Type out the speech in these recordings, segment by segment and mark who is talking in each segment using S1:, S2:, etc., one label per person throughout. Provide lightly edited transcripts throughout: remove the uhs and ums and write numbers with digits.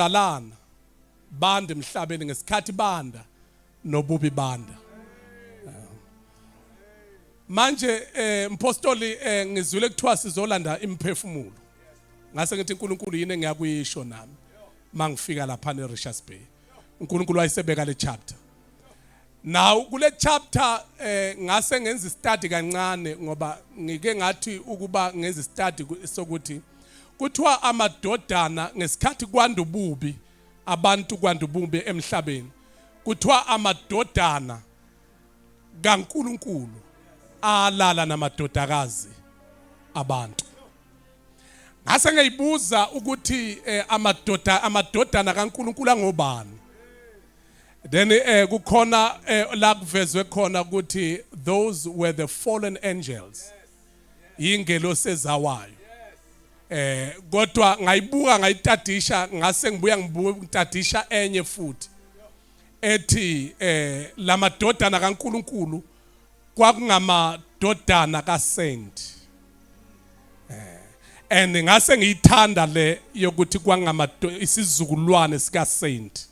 S1: Bazalana banda emhlabeni ngesikhathi banda nobubi banda. Manje mpostoli, ngizwile kuthiwa sizolanda imphefumulo. Ngase ngithi, uNkulunkulu, yini engiyakuyisho nami mangifika lapha neRichards Bay? uNkulunkulu wayesebeka le chapter. Now kule chapter ngase ngenza istudy kancane, ngoba ngike ngathi ukuba ngenza istudy sokuthi kuthiwa amadodana, ngesikhathi kwanda ububi, abantu kwanda ububi emhlabeni, kuthiwa amadodana kaNkuluNkulu alala namadodakazi abantu. Ngase ngiyibuza ukuthi amadodana kaNkuluNkulu angobani? Then kukhona la kuvezwe khona ukuthi those were the fallen angels, ingelosi ezawayo. Kodwa ngayibuka, ngayitadisha, ngase ngibuya ngibuka ngitadisha enye futhi ethi lamadodana kaNkuluNkulu kwakungamadodana kaSenti. And ngase ngiyithanda le yokuthi kwangama isizukulwane sika Saint.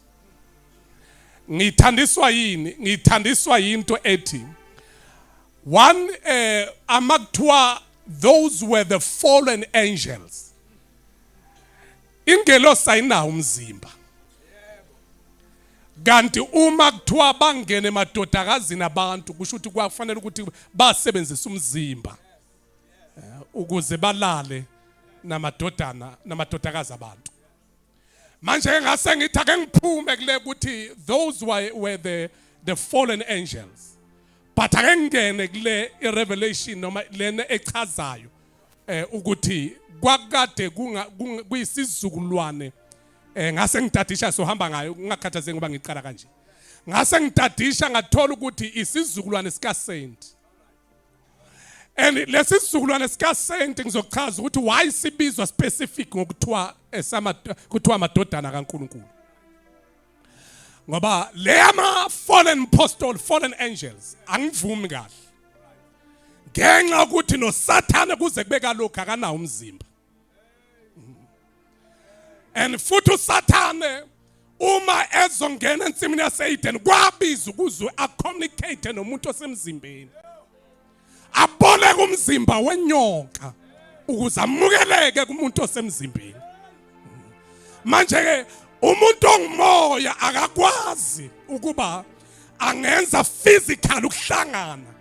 S1: Ngithandiswa yini? Ngithandiswa into ethi one, amakuthiwa those were the fallen angels, ingelosi ayinawo umzimba, kanti uma kuthiwa bangene emadodakazini abantu, kusho ukuthi kwafanele ukuthi basebenzise umzimba ukuze balale namadodana namadodakazi abantu. Manje ke ngase ngithi ake ngiphume kule ukuthi those were the fallen angels, but ake ngingene kule i-revelation noma lena echazayo ukuthi kwakade kuyisizukulwane. Ngase ngitadisha, sohamba ngayo, ngingakhathazeki ngoba ngiqala kanje. Ngase ngitadisha, ngathola ukuthi isizukulwane sika Saint, and lesi sizukulwane sika Saint ngizochaza ukuthi why sibizwa specific ngokuthiwa esama kuthiwa amadodana kaNkuluNkulu, ngoba le ama fallen apostle, fallen angels, angivumi kahle, ngenxa ukuthi noSathane kuze kube kalokhu akanawo umzimba. And futhi uSathane uma ezongena ensimini yaseEden kwabiza ukuze acommunicate nomuntu osemzimbeni, aboleke umzimba wenyoka ukuze amukeleke kumuntu osemzimbeni. Manje ke umuntu ongumoya akakwazi ukuba angenza physical ukuhlangana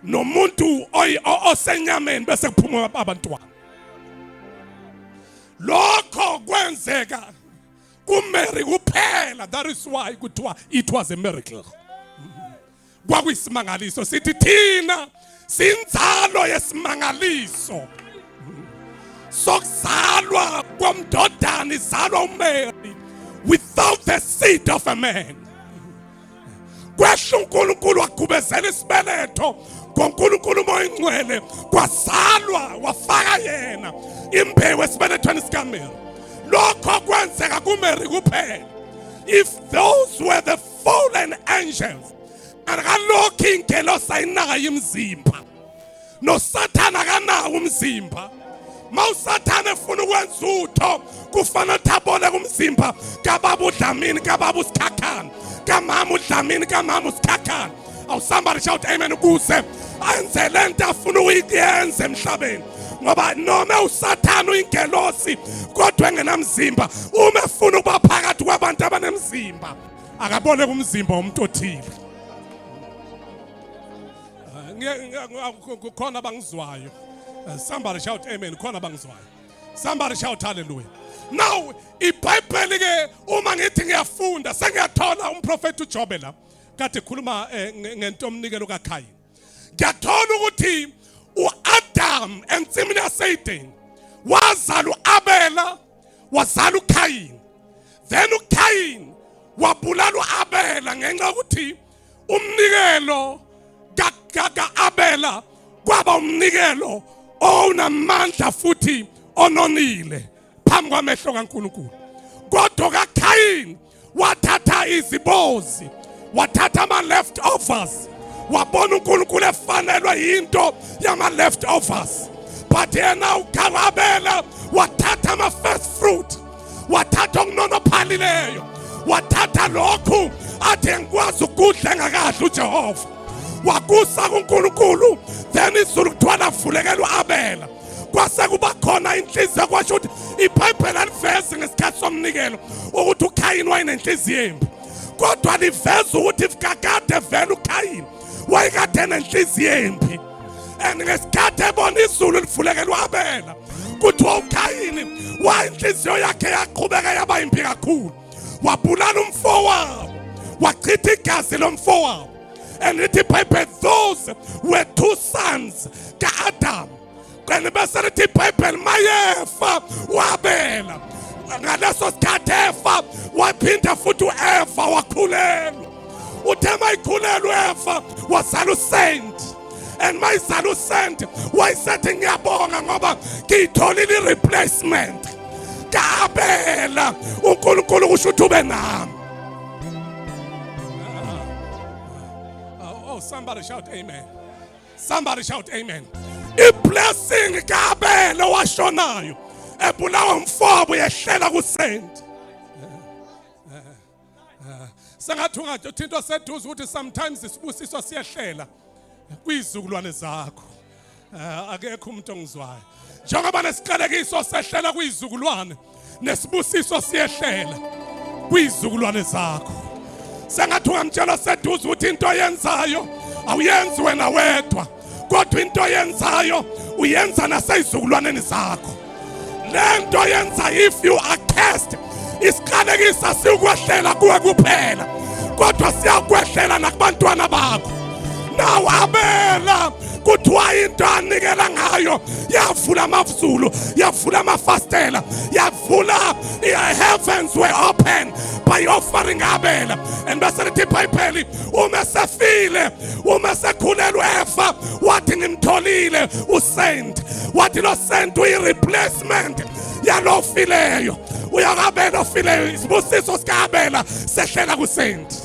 S1: nomuntu osenyameni bese kuphuma abantwana. Lokho kwenzeka kuMary kuphela. That is why kuthiwa it was a miracle, kwakuyisimangaliso. Sithi thina sinzalo yesimangaliso sokuzalwa komndodana izalwa uMary without the seed of a man. Kwehla uNkulunkulu, wagubezela isibeletho ngoNkulunkulu uMoya Ingcwele, kwazalwa, wafaka yena imbewu esibelethweni sikaMary. Lokho kwenzeka kuMary kuphela. If those were the fallen angels, akalokhu ingelosi ayinayo imizimba, noSathana akanawo umzimba. Mawusathane efuna ukwenza utho, kufanele ukuthi abone kumzimba kababa uDlamini, kababa uSikhakhane, kamama uDlamini, kamama uSikhakhane. Awu, somebody shout amen. Ukuze enze lento afuna ukuyenza emhlabeni, ngoba noma uSathane uyingelosi kodwa engenamzimba, uma efuna ukuba phakathi kwabantu abanemzimba, akabone kumzimba womuntu othile. Khona abangizwayo? Somebody shout amen. Khona abangizwayo? Somebody shout hallelujah. Now iBhayibheli ke, uma ngithi ngiyafunda, sengiyathola umprofeti uJobe la kade ekhuluma ngento omnikelo kaKhayin. Ngiyathola ukuthi uAdam ensimini yaseEden wazala uAbela, wazala uKhayin. Then uKhayin wabulala uAbela ngenxa yokuthi umnikelo kaAbela kwaba umnikelo owunamandla futhi ononile phambi kwamehlo kaNkulunkulu, kodwa kaKhayin wathatha izibozi, wathatha ama leftovers, wabona uNkulunkulu efanelwe into yama leftovers, but yena uKabela wathatha ama first fruit. Wathatha okunonophalileyo, wathatha lokhu athi ngikwazi ukudla engakadli uJehova, wakusa kuNkulunkulu. Then izulu kuthiwa lavulekela u-Abela, kwase kuba khona inhliziyo. Kwasho ukuthi iBhayibheli alivezi ngesikhathi somnikelo ukuthi uKhayini wayenenhliziyo embi, kodwa liveza ukuthi kakade vele uKhayini wayekade nenhliziyo embi. And ngesikhathi ebona izulu livulekela u-Abela, kuthiwa uKhayini wayinhliziyo yakhe yaqhubeka yaba imbi kakhulu, wabulala umfowabo, wachitha igazi lomfowabo. And lithi iBhayibheli, those were two sons ka-Adam. And bese lithi iBhayibheli, mayefa u-Abela, ngaleso sikhathi efa, waphinda futhi u-Eva wakhulelwa. Uthe mayikhulelwa u-Eva, wazala uSaint. And mayizala uSaint, wayesethi, "Ngiyabonga ngoba ngiyitholile i-replacement ka-Abela. UNkulunkulu kusho ukuthi ube nami." Oh, somebody shout amen. Somebody shout amen. I-blessing kaAbela washonayo ebulawa umfowabo yehlela kuSaint. Sengathi ungathinta seduze ukuthi sometimes isibusiso siyehlela kwizizukulwane zakho. Akekho umuntu ongizwayo. Njengoba nesiqalekiso sehlela kwizizukulwane, nesibusiso siyehlela kwizizukulwane zakho. Sengathi ungamtshela seduze ukuthi into oyenzayo awuyenzi wena wedwa, kodwa into oyenzayo uyenza naseyizukulwaneni zakho. Lento yenza, if you are cursed, isiqalekiso sikwehlela kuwe kuphela, kodwa siyakwehlela nakubantwana bakho. Now Abela, kuthiwa into anikela ngayo yavula amazulu, yavula amafastela, yavula, heavens were open by offering Abela. And bese lithi iBhayibheli, uma sefile, uma sekhulelwe Eva, wathi, "Ngimtholile uSaint." Wathi lo saint uyi-replacement yalo ofileyo, uyakabela ofileyo. Isibusiso sikaAbela sehlela kuSaint.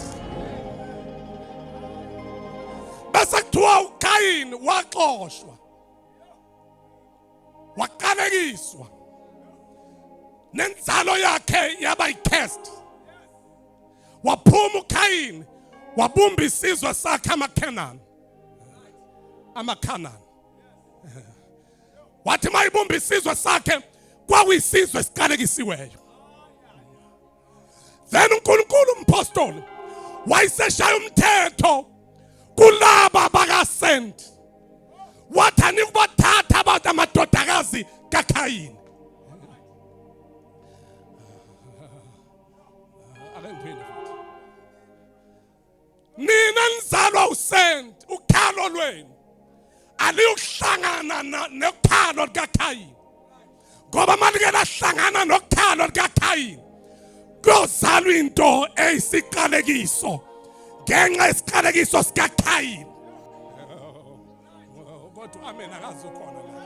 S1: Bese kuthiwa uKayini waxoshwa, waqalekiswa, nenzalo yakhe yaba yi-cursed. Waphuma uKayini, wabumba isizwe sakhe, amaKhenani. AmaKhanani, wathi mayibumba isizwe sakhe, kwakuyisizwe esiqalekisiweyo. Then uNkulunkulu, umpostoli, wayeseshaya umthetho kulaba bakaSent, wathi anikubathatha abantu amadodakazi kaKhayini. Ake ngiphinde futhi. Nina nizalwa uSent, ukhalo lwenu aliyukuhlangana nokhalo likaKhayini, ngoba malike lahlangana nokhalo likaKhayini, kuyozalwa into eyisiqalekiso ngenxa yesiqalekiso sikaKhayini. Kodwa amen akazi ukhona la.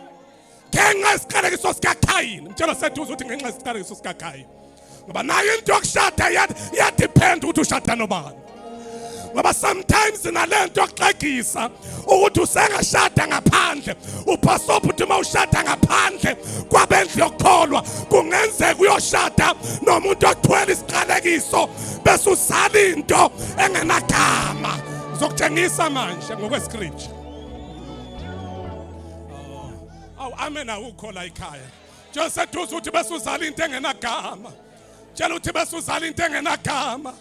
S1: Ngenxa yesiqalekiso sikaKhayini. Mtshela seduze ukuthi ngenxa yesiqalekiso sikaKhayini, ngoba nayo into yokushada iyadepend ukuthi ushada nobani, ngoba sometimes nalento yokuxegisa ukuthi usengashada ngaphandle, ubhasobha uthi uma ushada ngaphandle kwabendlu yokukholwa, kungenzeka uyoshada nomuntu othwele isiqalekiso, bese uzala into engenagama. Ngizokutshengisa manje ngokwescripture. Awu, amen awukho la ekhaya. Njengoseduze ukuthi bese uzala into engenagama. Tshela ukuthi bese uzala into engenagama,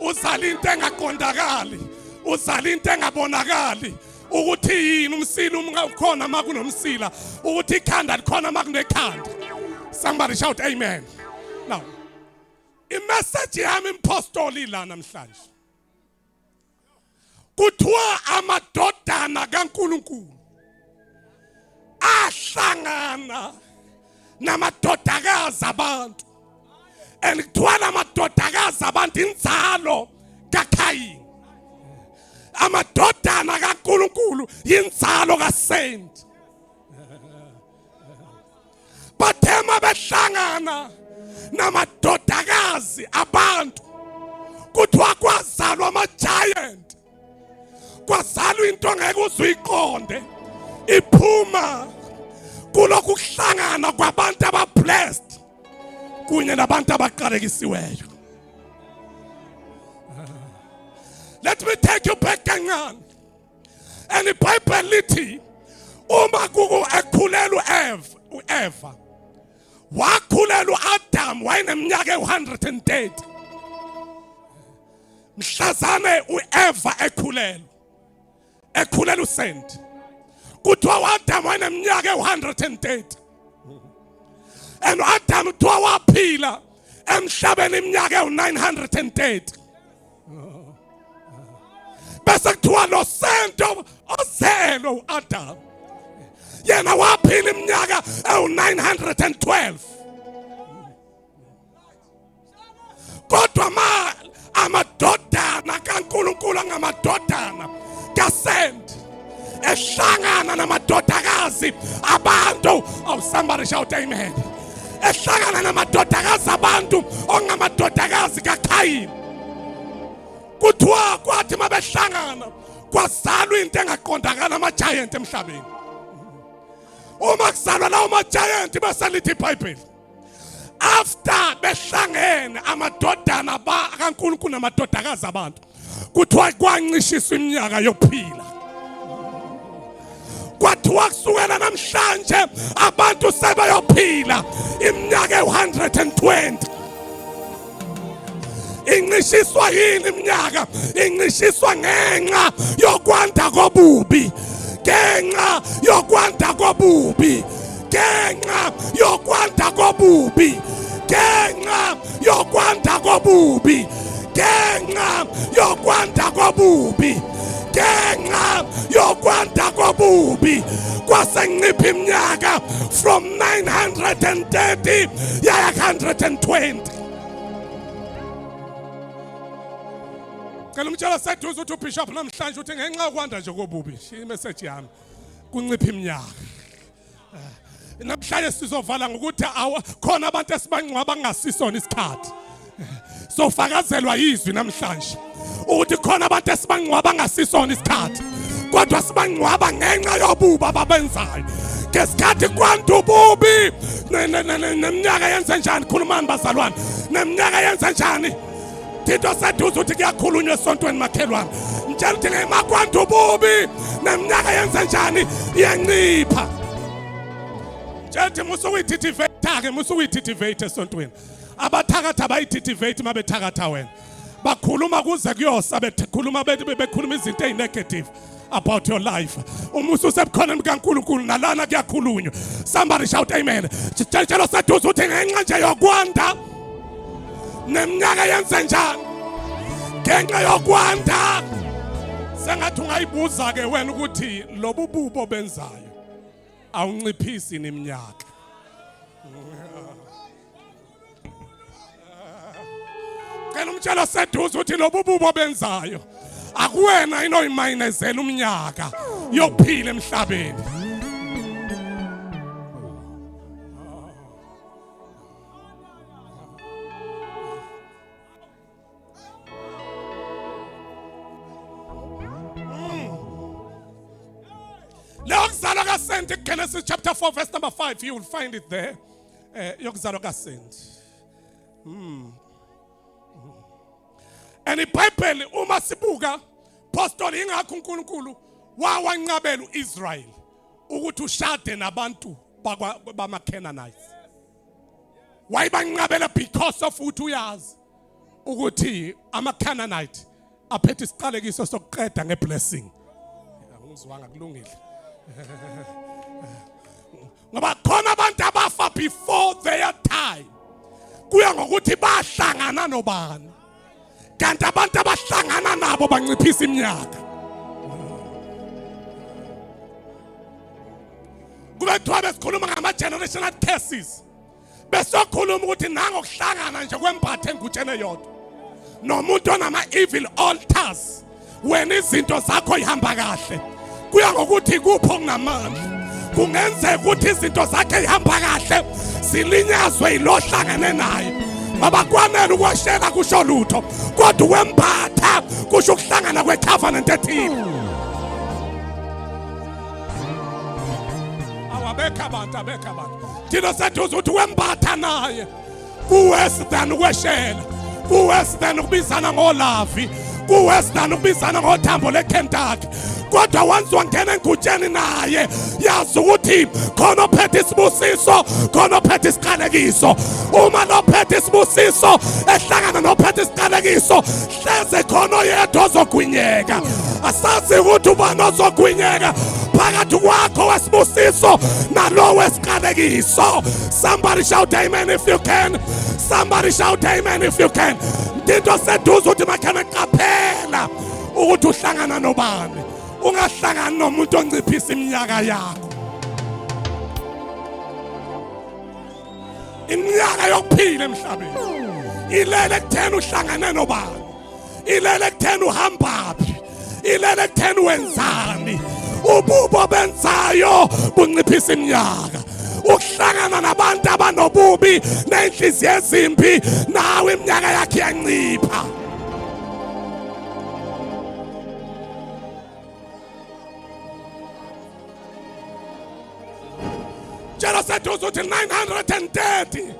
S1: uzala into engaqondakali, uzala into engabonakali ukuthi yini. Umsila uma ukhona uma kunomsila, ukuthi ikhanda likhona uma kunekhanda. Somebody shout amen. Now, imessage yami, impostoli, la namhlanje, kuthiwa amadodana kaNkulunkulu ahlangana namadodakazi abantu, and kuthiwa namadodakazi abantu inzalo kaKhayini. Amadodana kaNkulunkulu inzalo kaSaint. Bathema behlangana namadodakazi abantu, kuthiwa kwazalwa ama-giant, kwazalwa into ngeke uze uyiqonde, iphuma kulokhu kuhlangana kwabantu aba-blessed. Kunye nabantu abaqalekisiweyo. Let me take you back kancane. And iBhayibheli lithi uma kuku ekhulelwa uEva, uEva wakhulelwa uAdam wayeneminyaka ewu-130. Mhlazane uEva ekhulelwa, ekhulela uSenti, kuthiwa uAdam wayeneminyaka ewu-130. And uAdam kuthiwa waphila emhlabeni iminyaka ewu-930. Bese kuthiwa lo Sento ozelwe uAdam yena waphila iminyaka ewu-912. Kodwa ma amadodana kaNkulunkulu angamadodana kaSent ehlangana namadodakazi abantu, oh somebody shout amen, ehlangana namadodakazi abantu ongamadodakazi kaKhayini, kuthiwa kwathi mabehlangana kwazalwa into engaqondakala, ama-giant emhlabeni. Uma kuzalwa lawo ma-giant, bese lithi iBhayibheli after behlangene amadodana kaNkulunkulu namadodakazi abantu, kuthiwa kwancishiswa iminyaka yokuphila. Kwathiwa kusukela namhlanje abantu sebeyophila iminyaka ewu-120. Incishiswa yini iminyaka? Incishiswa ngenxa yokwanda kobubi, ngenxa yokwanda kobubi, ngenxa yokwanda kobubi, ngenxa yokwanda kobubi, ngenxa yokwanda kobubi, ngenxa yokwanda kobubi kwasencipha iminyaka from 930 yaya 120. Cela umtshela seduze ukuthi uBishop namhlanje uthi ngenxa yokwanda nje kobubi, imessage yami kuncipha iminyaka. Namhlanje sizovala ngokuthi khona abantu esibangcwaba kungasisona isikhathi. Sofakazelwa izwi namhlanje ukuthi khona abantu esibangcwaba ngasisona isikhathi, kodwa sibangcwaba ngenxa yobubi ababenzayo ngesikhathi kwanda ububi. Neminyaka yenze njani? Khulumani bazalwane, neminyaka yenze njani? Thinto seduze ukuthi kuyakhulunywa esontweni, makhelwane. Mtshela ukuthi ngemakwanda ububi neminyaka yenze njani? Iyancipha. Mtshela ukuthi musa ukuyithithivate-ke, musa ukuyithithivate esontweni. Abathakathi abayithithivate uma bethakatha wena, bakhuluma kuze kuyosa, bekhuluma bekhuluma izinto ezinegative about your life. Uma ususebukhoneni bukaNkulunkulu nalana kuyakhulunywa. Somebody shout amen. Tshela seduze ukuthi ngenxa nje yokwanda neminyaka yenze njani? Ngenxa yokwanda. Sengathi ungayibuza ke wena ukuthi lobu bubo benzayo awunciphisi neminyaka. Cela umtshela seduze ukuthi lobu bubo benzayo akuwena inoyimayinezela umnyaka yokuphila emhlabeni. Leyo kuzalwa kaSenti, Genesis chapter 4 verse number 5, you will find it there. Yokuzalwa kaSenti. And iBhayibheli uma sibuka, pastor, ingakho uNkulunkulu wawanqabela uIsrael ukuthi ushade nabantu bama Canaanites. Wayibanqabela because of ukuthi uyazi ukuthi ama Canaanite aphethe isiqalekiso sokuqeda ngeblessing. Angizwanga, kulungile. Ngoba khona abantu abafa before their time, kuya ngokuthi bahlangana nobani, kanti abantu abahlangana nabo banciphisa iminyaka. Kube kuthiwa besikhuluma ngama-generational curses, besokhuluma ukuthi nangokuhlangana nje kwembatha engutsheni eyodwa nomuntu onama-evil altars, wena izinto zakho ihamba kahle. Kuya ngokuthi kupho kunamandla. Kungenzeka ukuthi izinto zakhe ihamba kahle zilinyazwe yilohlangene naye, ngoba kwanele ukwashela kusho lutho, kodwa ukwembatha kusho ukuhlangana kwe-covenant ethile. Awabekho abantu, abekho abantu. Thina seduze ukuthi wembatha naye. Ku-worse than ukweshela, ku-worse than ukubizana ngolavi, ku-worse than ukubizana ngothambo leKentucky. Kodwa once wangena engutsheni naye, yazi ukuthi khona ophethe isibusiso, khona ophethe isiqalekiso. Uma lophethe isibusiso ehlangana nophethe isiqalekiso, hleze khona oyedwa ozogwinyeka. Asazi ukuthi ubani ozogwinyeka phakathi kwakho wesibusiso nalo wesiqalekiso. Somebody shout amen if you can. Somebody shout amen if you can. Into seduze ukuthi makhane, qaphela ukuthi uhlangana nobani. Ungahlangani nomuntu onciphisa iminyaka yakho, iminyaka yokuphila emhlabeni. Ilele ekutheni uhlangane nobani, ilele ekutheni uhambaphi, ilele ekutheni wenzani. Ububo benzayo bunciphisa iminyaka. Ukuhlangana nabantu abanobubi nenhliziyo ezimbi, nawe iminyaka yakhe iyancipha. Tshela seduze uthi 930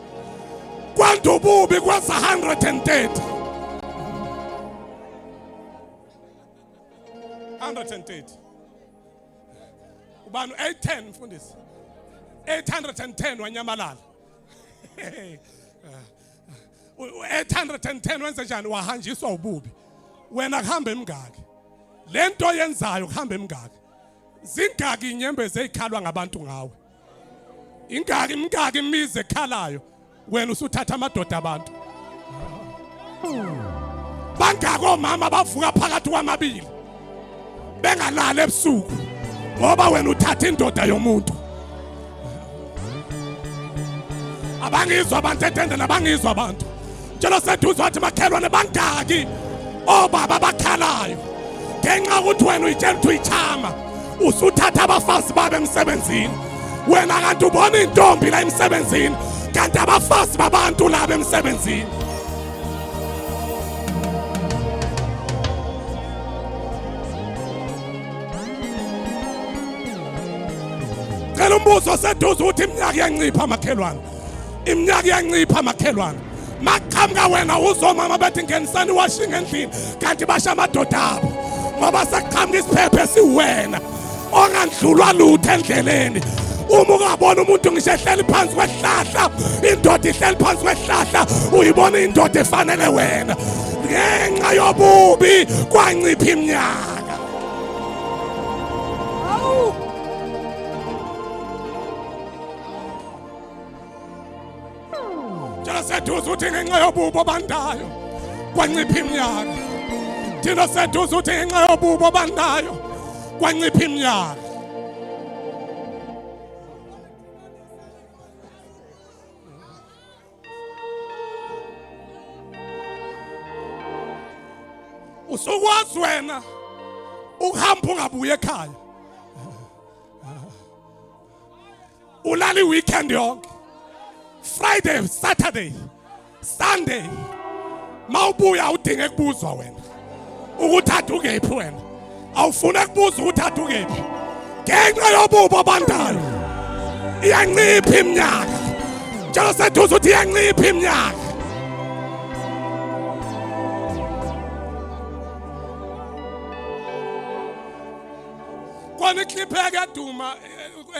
S1: kwanda ububi kweza 130. 130 ubani? 810, mfundisi, 810 wanyamalala. 810 wenze njani? Wahanjiswa ububi. Wena kuhamba emingaki lento yenzayo? Kuhamba emingaki? Zingaki inyembezi ezikhalwa ngabantu ngawe? Ingaki, imingaki imizi ekhalayo wena usuthatha amadoda abantu? Bangaki omama bavuka phakathi kwamabili bengalali ebusuku ngoba wena uthatha indoda yomuntu? Abangizwa abantu etendeni, abangizwa abantu. Tshela seduze wathi makhelwane, bangaki obaba abakhalayo ngenxa yokuthi wena uyitshela ukuthi uyichama, usuthatha abafazi babe emsebenzini? Wena kanti ubona intombi la emsebenzini, kanti abafazi babantu laba emsebenzini. Cela umbuzo seduze ukuthi iminyaka iyancipha, makhelwane, iminyaka iyancipha, makhelwane. Maqhamuka wena uzomama bethi ngenisani washing endlini, kanti basha amadoda abo, ngoba sekuqhamuka isiphephe siwena ongandlulwa lutho endleleni. Uma ungabona umuntu ngisho ehleli phansi kwesihlahla, indoda ihleli phansi kwesihlahla, uyibona indoda efanele wena. Ngenxa yobubi kwancipha iminyaka.
S2: Hawu.
S1: Tshela seduze ukuthi ngenxa yobubi obandayo kwancipha iminyaka. Thina seduze ukuthi ngenxa yobubi obandayo kwancipha iminyaka. Usukwazi wena ukuhamba ungabuye ekhaya, ulala i-weekend yonke, Friday, Saturday, Sunday. Mawubuya udinge kubuzwa wena ukuthi ade ukephi. Wena awufuna kubuza ukuthi ade ukephi ngenxa yobubo obandayo. Iyancipha iminyaka. Njalo seduze ukuthi iyancipha iminyaka. Khona iclip eyakuyaduma,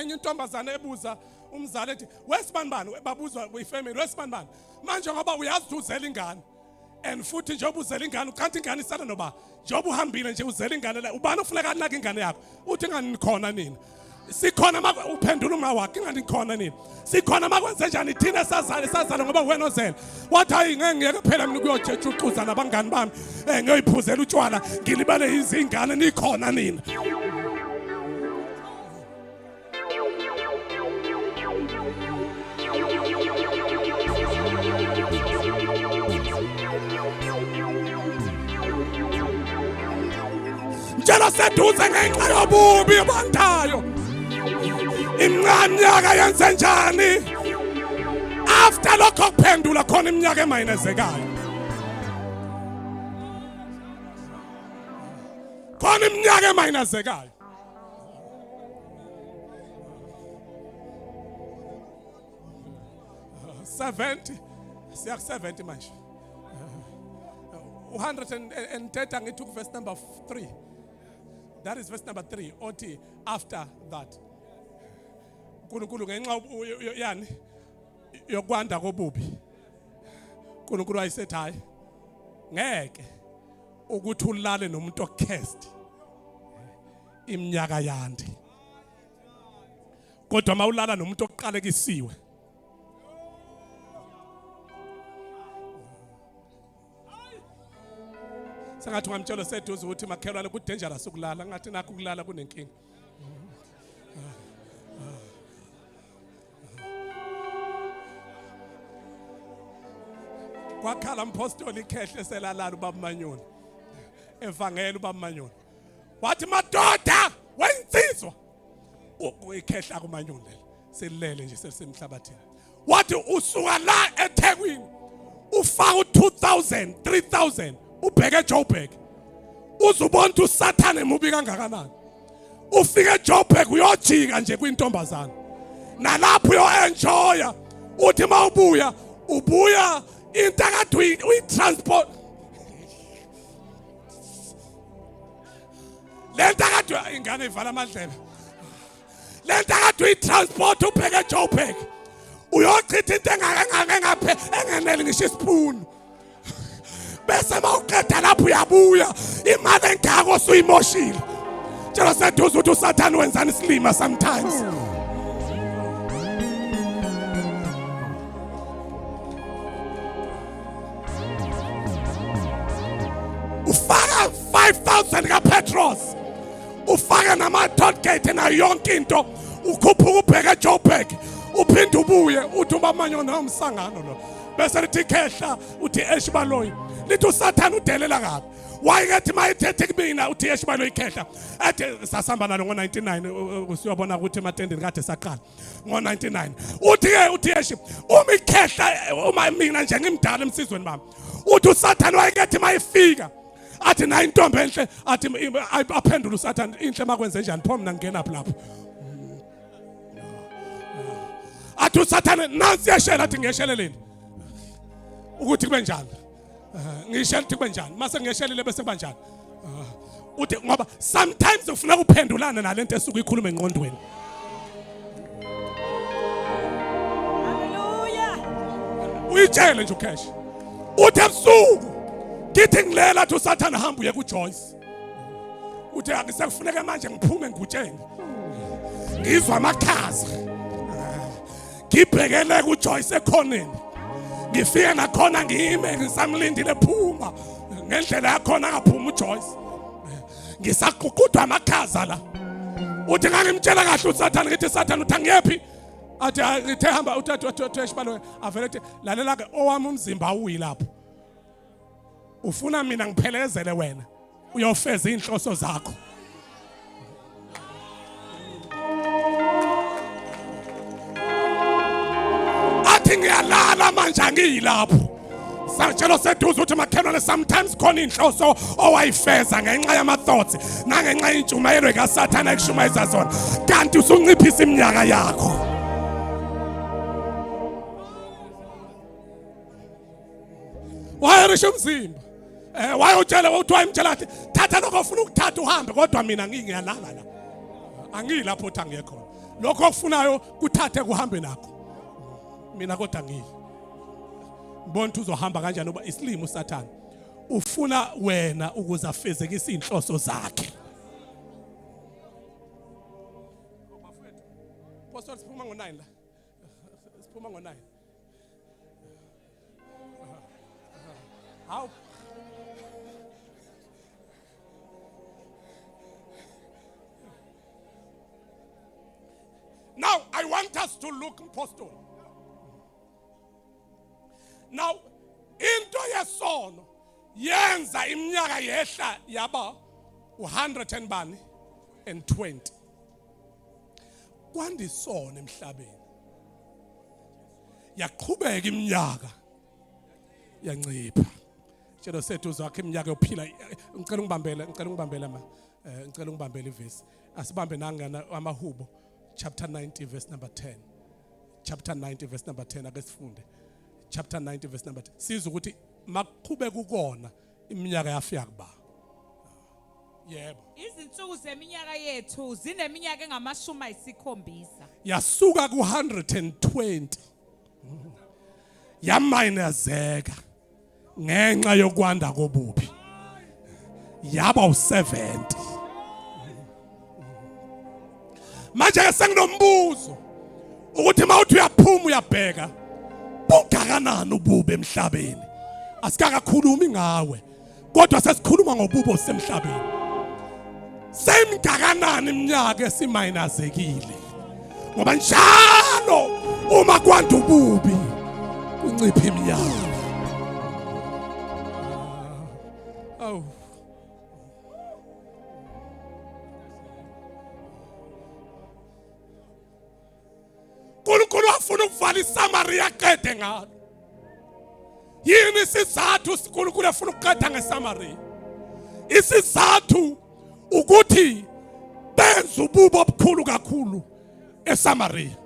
S1: enye intombazane ebuza umzali ethi wesibanibani, babuzwa ifamily wesibanibani manje, ngoba uyazi uzela ingane and futhi njengoba uzela ingane, ukanti ingane isala noba njengoba uhambile nje uzela ingane la, ubani ofuneka anake ingane yakho? Uthi ingane nikhona nina, sikhona. Uphendula uma wakhe, ingane nikhona nina, sikhona. Makwenze njani thina sazale sazale ngoba wena ozele? Wathi hayi, ngeke ngiyeke phela mina ukuyojeja uxuza nabangani bami, ngiyoyiphuzela utshwala ngilibale izingane, nikhona nina. Mtshela seduze ngenxa yobubi obandayo iminyaka yenze njani? After lokho kuphendula khona iminyaka emayinezekayo, khona iminyaka emayinezekayo. 70 Siya ku 70 manje. 130 angithi ku verse number 3. That is verse number 3 othi after that. uNkulunkulu ngenxa yani yokwanda kobubi. uNkulunkulu wayesethi hayi ngeke ukuthi ulale nomuntu ocursed iminyaka yande. Kodwa mawulala nomuntu oqalekisiwe sengathi ungamtshela seduze ukuthi makhelwane ku dangerous ukulala ngathi nakho ukulala kunenkinga. Kwakhala mpostoli ikhehle selalala ubaba Manyoni evangela ubaba Manyoni wathi madoda wayinsizwa ikhehla kuManyoni leli selilele nje selisemhlabathini wathi usuka la eThekwini ufaka u2000 3000 ubheke eJoburg uzubona ukuthi uSathane mubi kangakanani. Ufike eJoburg uyojika nje kwintombazana nalapho uyo-enjoya uthi uma ubuya ubuya into akade uyi-transport lento akade ingane ivala amadlebe lento akade uyi-transport ubheke eJoburg uyochitha into engaphe engeneli ngisho isipunu bese mawuqeda lapho uyabuya imali engako osuyimoshile. Tshela seduze ukuthi uSathane wenzani isilima sometimes. Ufaka 5000 kaPetros, ufaka nama toll gate nayo yonke into, ukhuphuka ubheke eJoburg uphinde ubuye uthi ubamanyona umsangano lo, bese lithi khehla uthi eshibaloyi lithi uSathane udelela kabi. Wayekethi mayithethe kumina uthi eshibaloyi khehla athi sasihamba nalo ngo-99 usiyobona ukuthi ematendeni kade saqala ngo-99. Uthi ke uthi eshi uma ikhehla uma mina nje ngimdala emsizweni bami uthi uSathane wayekethi mayifika athi nayo intombi enhle athi aphendule uSathane inhle makwenze njani pho mina ngingena lapho. Athi uSathane nansi yeshela athi ngiyesheleleni ukuthi kube njani, ngishela ukuthi kube njani, mase ngiyeshelile bese kuba njani. Uthi ngoba sometimes ufuna ukuphendulana nalento esuke ikhuluma engqondweni.
S2: Hallelujah.
S1: Uyitshele nje ucash uthi ebusuku ngithi ngilela athi uSathane hamba uye kuJoyce uthi angisekufuneka manje ngiphume ngutsheni ngizwa amakhaza ngibhekele kuJoyce ekhoneni ngifike nakhona ngime ngisamlindile phuma ngendlela yakhona angaphuma uJoyce ngisaququdwa amakhaza la. Uthi ngangimtshela kahle uSathane ngithi Sathane uthi angiyephi athi ngithe hamba uthi athi eshibalo avele athi lalela ke owami umzimba awuyi lapho ufuna mina ngiphelezele wena uyofeza inhloso zakho. Athi ngiyalala manje angiyilapho. Satshelo seduze ukuthi makhelwane sometimes khona inhloso owayifeza ngenxa yama thoughts nangenxa yentshumayelo kaSathane ekushumayeza zona kanti usunciphisa iminyaka yakho. Wayerisha umzimba wayotshela uthi wayemtshela athi thatha lokho ofuna ukuthatha uhambe kodwa mina ngiyalala la angiyilapho uthi angiye khona lokho okufunayo kuthathe kuhambe nakho mina kodwa ngiyi ngibona ukuthi uzohamba kanjani uba isilimo uSathane ufuna wena ukuze afezekise inhloso zakhe. Pastor siphuma ngo9 la siphuma ngo9. How? Now I want us to look Apostle. Now into yesono yenza iminyaka yehla yaba 100 and bani and 20. Kwandisona emhlabeni. Yaqhubeka iminyaka yancipha. Tshelo sethu zakhe iminyaka yokuphila. Ngicela ungibambele, ngicela ungibambele ma. Ngicela ungibambele ivesi. Asibambe nangana amahubo chapter 90 verse number 10. Chapter 90 verse number 10 ake sifunde. chapter 90 verse number 10. Sizwe ukuthi makuqhubeka ukona iminyaka yafika kuba. Yebo.
S2: Izinsuku zeminyaka yethu zineminyaka engamashumi ayisikhombisa.
S1: Yasuka ku-120 yamayinazeka ngenxa yokwanda kobubi yaba u-70. Manje ke senginombuzo ukuthi mawuthi uyaphuma uyabheka bungakanani ububi emhlabeni. Asikakakhulumi ngawe kodwa sesikhuluma ngobubo semhlabeni. Semngakanani iminyaka esimayinazekile, ngoba njalo uma kwanda ububi kuncipha iminyaka. Awu, uNkulunkulu wafuna ukuvala iSamaria aqede ngalo. Yini isizathu uNkulunkulu efuna ukuqeda ngeSamaria? Isizathu ukuthi benza ububi obukhulu kakhulu eSamaria.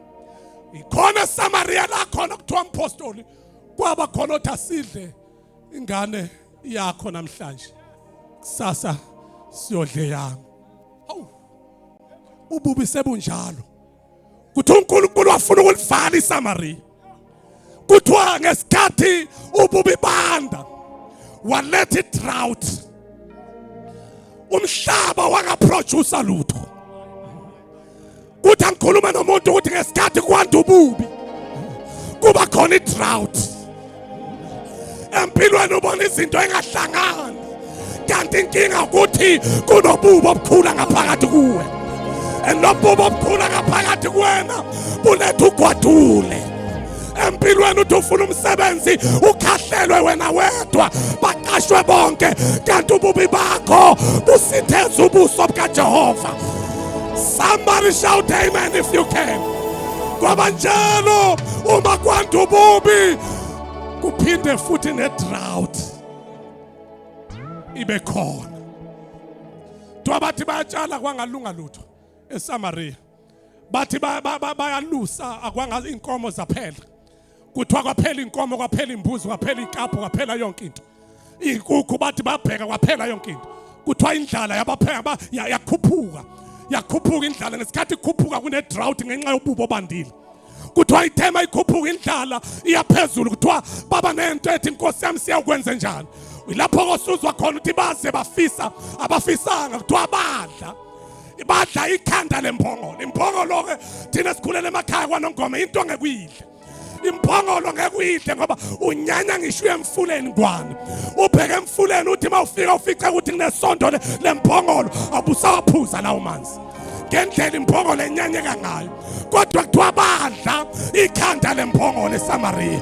S1: Ikhona eSamaria la khona kuthiwa mpostoli kwaba khona othi asidle ingane yakho namhlanje, kusasa siyodle yami. Hawu, ububi sebunjalo. Kuthiwa uNkulunkulu wafuna ukulivala iSamaria. Kuthiwa ngesikhathi ububi banda waletha i-drought, umhlaba wangaproduce lutho. Kuthi angikhuluma nomuntu ukuthi ngesikhathi kwanda ububi kuba khona i-drought empilweni, ubona izinto engahlangani, kanti inkinga ukuthi kunobubi obukhula ngaphakathi kuwe, and lobubi obukhula ngaphakathi kuwena buletha ugwadule empilweni. Uthi ufuna umsebenzi ukhahlelwe wena wedwa, baqashwe bonke, kanti ububi bakho busitheza ubuso bukaJehova. Somebody shout amen if you can. Kwaba njalo, uma kwanda ububi kuphinde futhi ne-drought ibe khona. Kuthiwa bathi bayatshala kwangalunga lutho eSamaria, bathi bayalusa akwanga inkomo zaphela. Kuthiwa kwaphela inkomo, kwaphela imbuzi, kwaphela ikapu, kwaphela yonke into, inkukhu, bathi babheka kwaphela yonke into. Kuthiwa indlala yabapheka yakhuphuka, yakhuphuka indlala. Ngesikhathi ikhuphuka kune drought ngenxa yobubi obandile. Kuthiwa ithema ikhuphuka indlala iyaphezulu, kuthiwa baba nento ethi inkosi yami siyawukwenza njani. Ilapho kosuzwa khona ukuthi baze bafisa, abafisanga. Kuthiwa badla ikhanda lembongolo. Imbongolo ke thina sikhulele emakhaya kwaNongoma, into angekuyidla imbongolo, ngeke uyidle ngoba unyanya ngisho uye emfuleni ngwane, ubheke emfuleni, uthi mawufika ufice ukuthi kunesondo lembongolo, abusawaphuza lawo manzi ngendlela imbongolo enyanyeka ngayo. Kodwa kuthiwa badla ikhanda lembongolo eSamaria.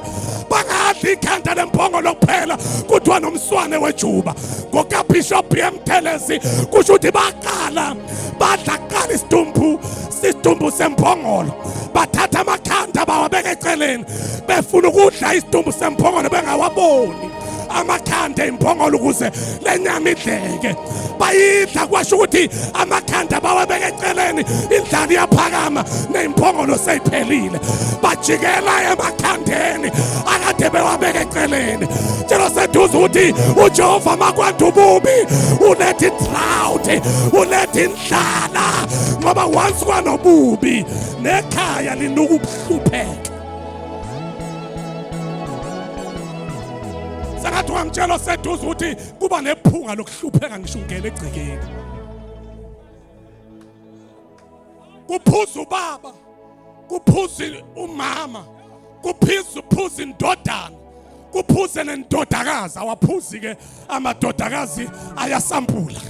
S1: Bangadli ikhanda lembongolo kuphela, kuthiwa nomswane wejuba. NgokaBishop BM Thelezi kusho ukuthi baqala badla kuqala isidumbu sembongolo, bathatha amakhanda bawabeka eceleni, befuna ukudla isidumbu sembongolo bengawaboni amakhanda embongolo ukuze lenyama idleke. Bayidla, kwasho ukuthi amakhanda bawabeka eceleni, indlala iyaphakama ney'mbongolo seyiphelile, bajikela emakhandeni akade bewabeka eceleni. Tshela seduze ukuthi uJehova makwanda ububi uletha i-drought, uletha indlala, ngoba once kwanobubi nekhaya linuka ukuhlupheka. Sengathi wangitshela seduze ukuthi kuba nephunga lokuhlupheka ngisho ungena egcekeni. Kuphuza ubaba, kuphuza umama, kuphiza uphuza indodana, kuphuze nendodakazi. Awaphuzi ke amadodakazi, ayasampula.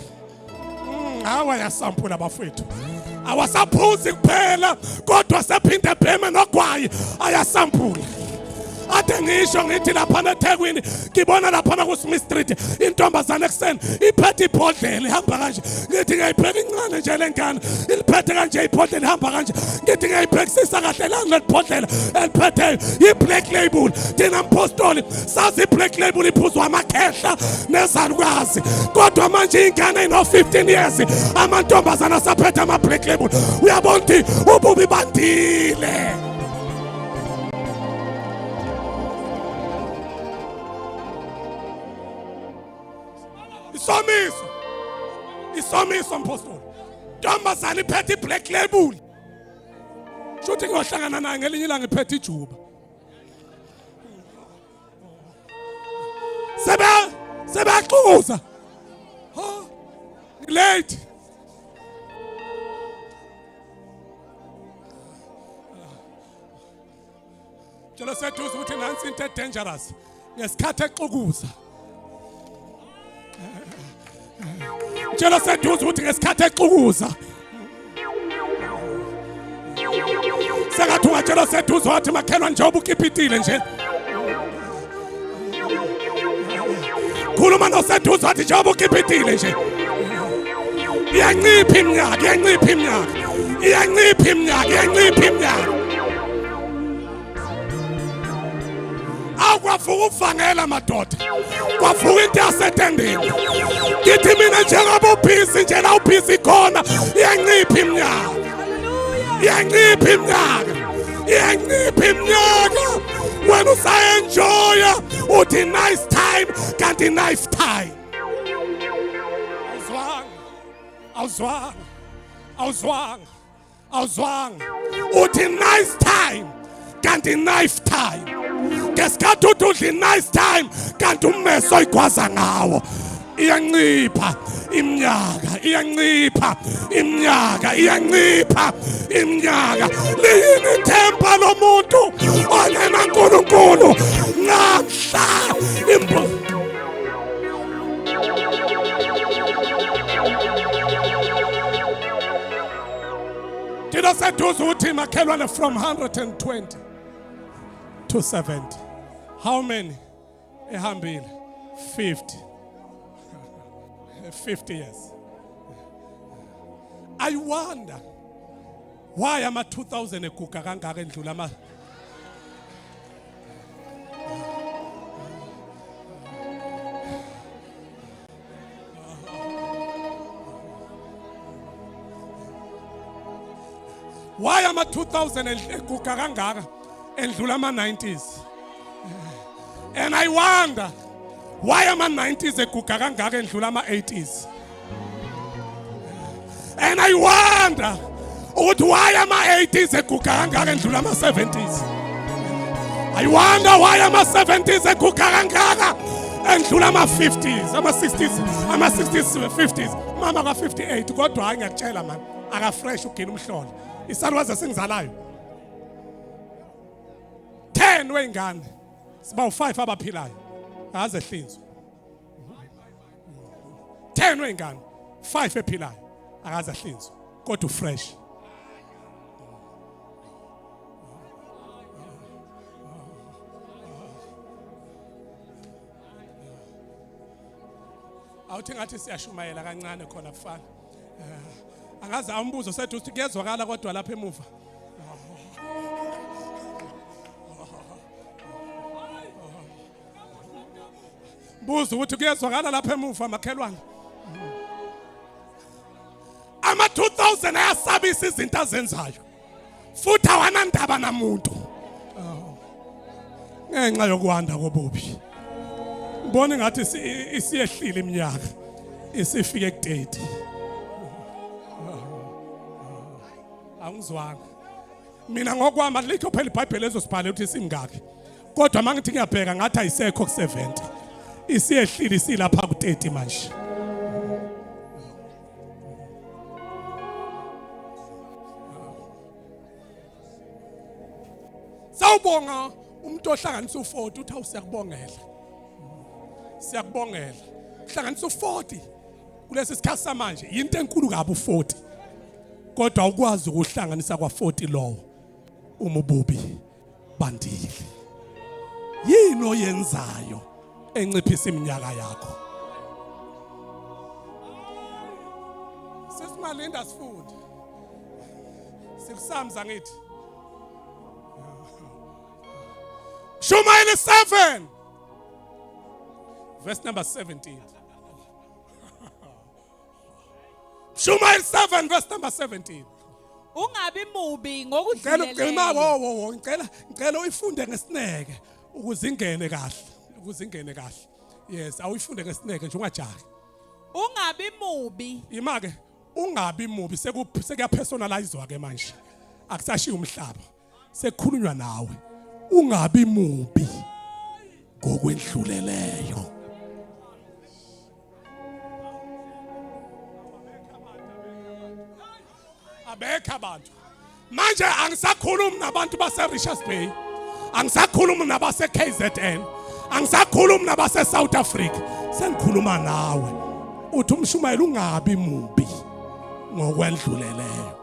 S1: Hawa ayasampula bafethu, awasaphuzi kuphela kodwa sephinde bheme nogwayi, ayasampula. Ade ngisho ngithi laphana eThekwini ngibona laphana ku-Smith Street intombazane ekuseni iphethe ibhodlela ihamba kanje. Ngithi ngiyayibheka, incane nje le ngane, iliphethe kanje ibhodlela, ihamba kanje. Ngithi ngiyayibhekisisa kahle lani leli bhodlela eliphetheyo, i-Black Label. Thina mpostoli sazi i-Black Label iphuzwa amakhehla nezalukazi, kodwa manje ingane ino-15 years, amantombazane asaphethe ama-Black Label. Uyabona ukuthi ububi bandile. Isomiso. Isomiso mpostoli. Ntombazana iphethe i-black label. Shuthi ngiyohlangana naye ngelinye ilanga iphethe ijuba. Sebe sebeyaxuza. Ha? Late. Tshela seduze ukuthi nansi into edangerous ngesikhathi exukuza. Tshela seduze ukuthi ngesikhathi exukuza. Sengathi ungatshela seduze wathi makhelwa njengoba ukipitile nje. Khuluma noseduze wathi njengoba ukipitile nje. Iyancipha iminyaka, iyancipha iminyaka. Iyancipha iminyaka, iyancipha iminyaka. Awukwavuka uvangela madoda. Kwavuka into yasetendeni. Ngithi mina njengoba ubhizi nje la ubhizi khona, iyancipha iminyaka. Iyancipha iminyaka. Iyancipha iminyaka. Wena usaenjoya uthi nice time kanti knife time. Awuzwanga. Awuzwanga. Awuzwanga. Awuzwanga. Uthi nice time kanti knife time. Ngesikhathi uthi udla nice time kanti ummeso oyigwaza ngawo. Iyancipha iminyaka, iyancipha iminyaka, iyancipha iminyaka. Liyini ithemba lomuntu ongenaNkulunkulu? Namhla imbu Thina seduze uthi makhelwane from 120 to 70. How many? Ehambile 50. 50 years. I wonder why ama 2000 eguga kangaka endlula ama Why ama 2000 eguga kangaka endlula ama 90s? And I wonder why ama 90s eguga kangaka endlula ama 80s? And I wonder ukuthi why ama 80s eguga kangaka endlula ama 70s? I wonder why ama 70s eguga kangaka endlula ama 50s, ama 60s, ama 60s, 50s. Mama ka 58 kodwa hayi ngiyakutshela man, aka fresh ugina umhlolo. Isalukazi esingizalayo. 10 weyingane siba u5 abaphilayo akaze ehlinzwe. 10 weyingane 5 ephilayo akaze ahlinzwe kodwa ufresh. Awuthi ngathi siyashumayela kancane khona kufana. Angazi awumbuzo sethu uthi kuyezwakala kodwa lapha emuva. Buza ukuthi kuyezwakala lapha emuva makhelwane. Ama 2000 ayasabisa izinto azenzayo. Futhi awanandaba namuntu. Ngenxa yokwanda kobubi. Ngibona ngathi isiyehlile iminyaka. Isifike ku-30. Angizwanga. Mina ngokwami alikho phela iBhayibheli ezosibhala ukuthi isingaki. Kodwa mangithi ngiyabheka ngathi ayisekho ku-70. Isiyehlile isilapha ku-30 manje. Sawubonga umuntu ohlanganisa u40 uthi awusiyakubongela. Siyakubongela. Hlanganisa u40 kulesi sikhathi samanje into enkulu kabi u40. Kodwa awukwazi ukuhlanganisa kwa40 lowo uma ububi bandile. Yini oyenzayo enciphisa iminyaka yakho? Sesimalinda sifunde. Sikusamza ngithi. Shumayeli 7 verse number 17. Shumayeli 7 verse number 17.
S2: Ungabi mubi
S1: Ngicela ugcina
S2: ngokudluleleyo.
S1: wo wo wo ngicela ngicela uyifunde ngesineke ukuze ingene kahle ukuze ingene kahle. Yes, awuyifunde ngesineke nje ungajahi.
S2: Ungabi mubi.
S1: Ima ke, ungabi mubi, sekuyapersonalizwa ke manje. Akusashiya umhlaba. Sekukhulunywa nawe. Ungabi mubi ngokwendluleleyo. Abekho abantu. Manje angisakhulumi nabantu base Richards Bay. Angisakhulumi nabase KZN. Angisakhulumi nabase South Africa. Sengikhuluma nawe. Uthi umshumayeli ungabi mubi ngokwendluleleyo.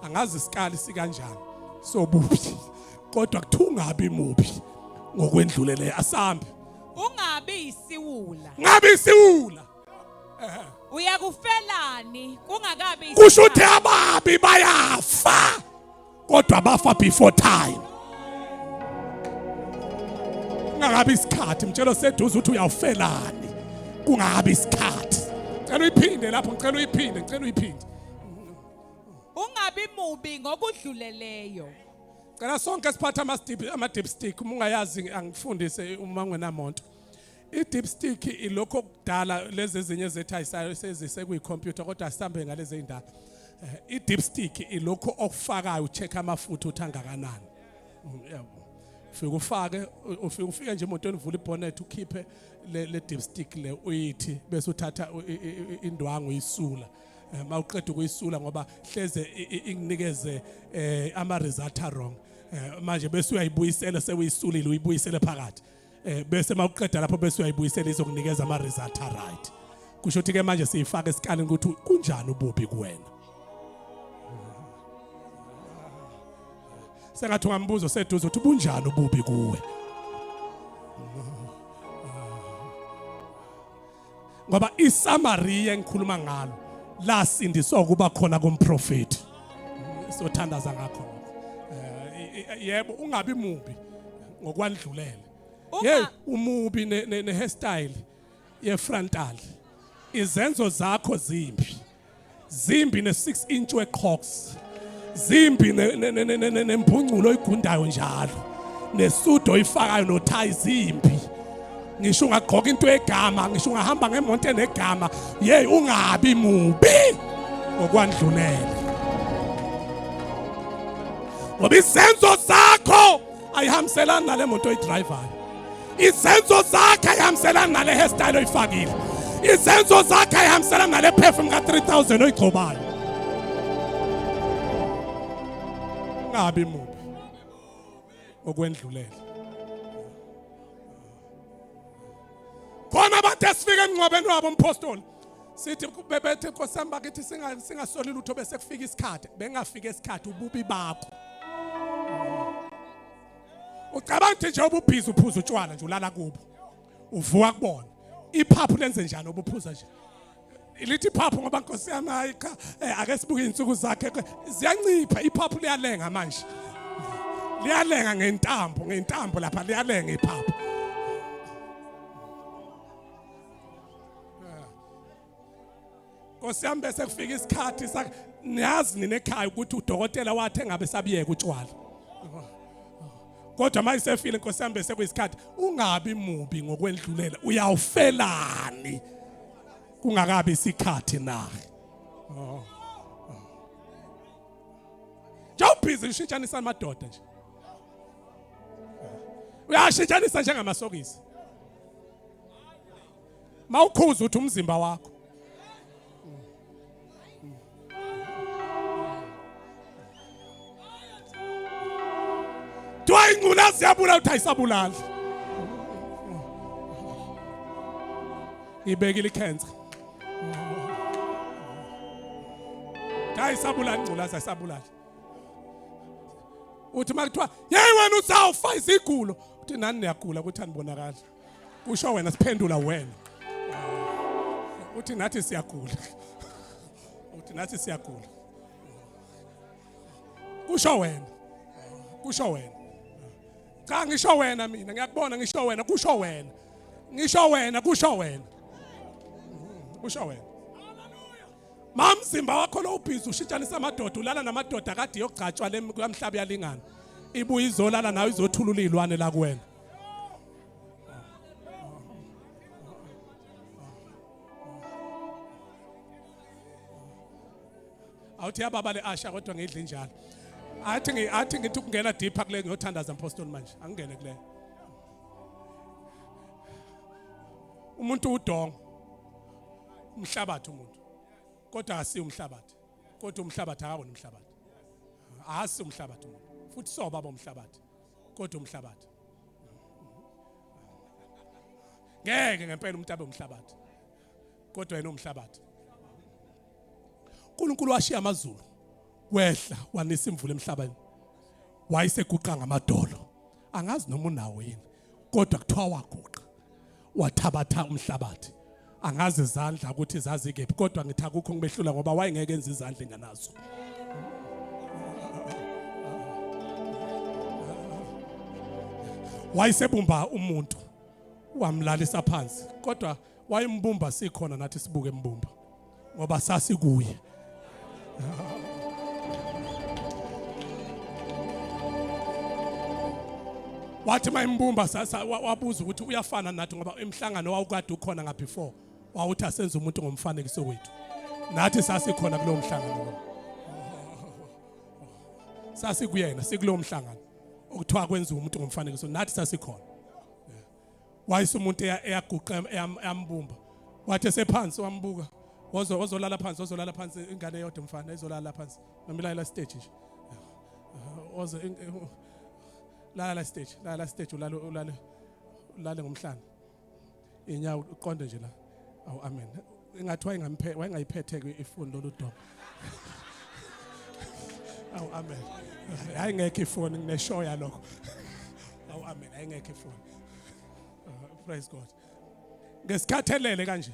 S1: Angazi isikali sikanjani sobubi. Kodwa kuthiwa ungabi mubi ngokwendluleleyo. Asambe.
S2: Ungabi isiwula.
S1: Ngabi isiwula.
S2: Uyakufelani kungakabi
S1: Kusho ukuthi ababi bayafa kodwa bafa before time. Kungakabi isikhathi, mtshelo seduze ukuthi uyawufelani kungakabi isikhathi. Ngicela uyiphinde lapho, ngicela uyiphinde, ngicela uyiphinde.
S2: Ungabi mubi ngokudluleleyo.
S1: Cela sonke siphathe ama-dipstick, uma ungayazi angifundise uma ungenamonto. I-dipstick ilokho okudala, lezi ezinye zethu ayisayo sezisekuyi-computer, kodwa asihambe ngalezi ey'ndala. I-dipstick ilokho okufakayo ucheck amafutha ukuthi angakanani. Yabo. Ufike ufake, ufike ufike nje emotweni, uvule ibonnet, ukhiphe le dipstick le, uyithi bese uthatha indwangu uyisula. Mawuqeda ukuyisula, ngoba hleze ikunikeze ama result wrong. Manje bese uyayibuyisela, sewuyisulile, uyibuyisele phakathi. Bese mawuqeda lapho bese uyayibuyisela, izokunikeza ama result right. Kusho ukuthi ke manje siyifaka esikalini ukuthi kunjani ububi kuwena. Sengathi ungambuza seduze ukuthi bunjani ububi kuwe. Ngoba iSamaria engikhuluma ngalo lasindiswa ukuba khona komprofeti. Sothandaza ngakho lokho. Yebo, ungabi mubi ngokwandlulele. Hey, umubi ne hairstyle ye frontal. Izenzo zakho zimbi. Zimbi ne 6 inch weqhox. Zimbi nempungculo oyigundayo njalo. Nesudo oyifakayo nothayi zimbi. Ngisho ungagqoka into egama, ngisho ungahamba ngemonto enegama, yey ungabi mubi ngokwandlulele. Ngoba izenzo zakho ayihambiselani nale moto oyidrivayo. Izenzo zakho ayihambiselani nale hairstyle oyifakile. Izenzo zakho ayihambiselani nale perfume ka 3000 oyigcobayo. Ungabi mubi okwendlulele. Khona abantu esifika emngcwabeni wabo umpostoli sithi bebethe Nkosi yami bakithi singasoli lutho bese kufika isikhathi, bengafika isikhathi ububi bakho. Ucabanga ukuthi nje ububhizi uphuza utshwala nje ulala kubo, uvuka kubona iphaphu lenze njani obuphuza nje. Lithi iphaphu ngoba Nkosi yami hayi cha, ake sibuke izinsuku zakhe ziyancipha, iphaphu liyalenga manje, liyalenga ngentambo, ngentambo lapha liyalenga iphaphu. Nkosi yami bese kufika isikhathi sakhe. Niyazi nina ekhaya ukuthi udokotela wathi engabe sabiyeka utshwala, kodwa manje sefile Nkosi yami bese kuyisikhathi. Ungabi mubi ngokwendlulela, uyawufelani kungakabi isikhathi na? Nje ubhizi ushintshanisa amadoda nje, uyashintshanisa njengamasokisi. Mawukhuza uthi umzimba wakho. Kuthiwa ingculazi iyabulala, uthi ayisabulali. Ibekile ikhensa. Ayisabulali ingculazi, ayisabulali. Uthi makuthiwa yeyi wena usawufa izigulo, uthi nani niyagula ukuthi anibonakali. Kusho wena, siphendula wena. Uthi nathi siyagula. Uthi nathi siyagula. Kusho wena. Kusho wena. Cha ngisho wena mina, ngiyakubona ngisho wena, kusho wena. Ngisho wena, kusho wena. Kusho wena. Mamzimba wakho lo ubhizi ushintshanisa amadoda, ulala namadoda kade yogcatshwa le mhlaba yalingana. Ibuye izolala nawe izothulula izilwane la kuwena. Awuthi yababa le asha kodwa ngidla injalo. Athi ngithi ukungena deeper kule ngiyothandaza mpostoli manje. Angingene kule. Umuntu udongo. Umhlabathi umuntu. Kodwa asiyo umhlabathi. Kodwa umhlabathi akawona umhlabathi. Asi umhlabathi umuntu. Futhi soba bomhlabathi. Kodwa umhlabathi. Ngeke ngempela umuntu abe umhlabathi. Kodwa yena umhlabathi. uNkulunkulu washiya amazulu wehla wanisa imvula emhlabeni wayeseguqa ngamadolo angazi noma unawo yini kodwa kuthiwa waguqa wathabatha umhlabathi angazi izandla ukuthi zazikephi kodwa ngithi akukho ngimehlula ngoba wayengeke enze izandla enganazo. Wayesebumba umuntu wamlalisa phansi kodwa wayembumba sikhona nathi sibuke embumba ngoba sasikuye. Wathi mayimbumba wabuza ukuthi uyafana nathi ngoba emhlangano wawukade ukhona nga before wawuthi asenze umuntu ngomfanekiso wethu nathi sasikhona kulowo mhlangano lo sasikuyena sikulowo mhlangano okuthiwa kwenziwa umuntu ngomfanekiso nathi sasikhona. Wayise umuntu eyaguqa eyambumba wathi esephansi wambuka wozolala phansi wozolala phansi ingane eyodwa mfana izolala phansi noma ilala stage nje ozo lala stage lala stage ulale ulale ulale ngomhlane inyawo uqonde nje la. Awu amen. Ingathi wayengamphe wayengayiphethe ke ifoni lolu dongo. Awu amen. Ayingekho ifoni ngineshow yalokho. Awu amen ayingekho ifoni. Praise God. Ngesikhathi elele kanje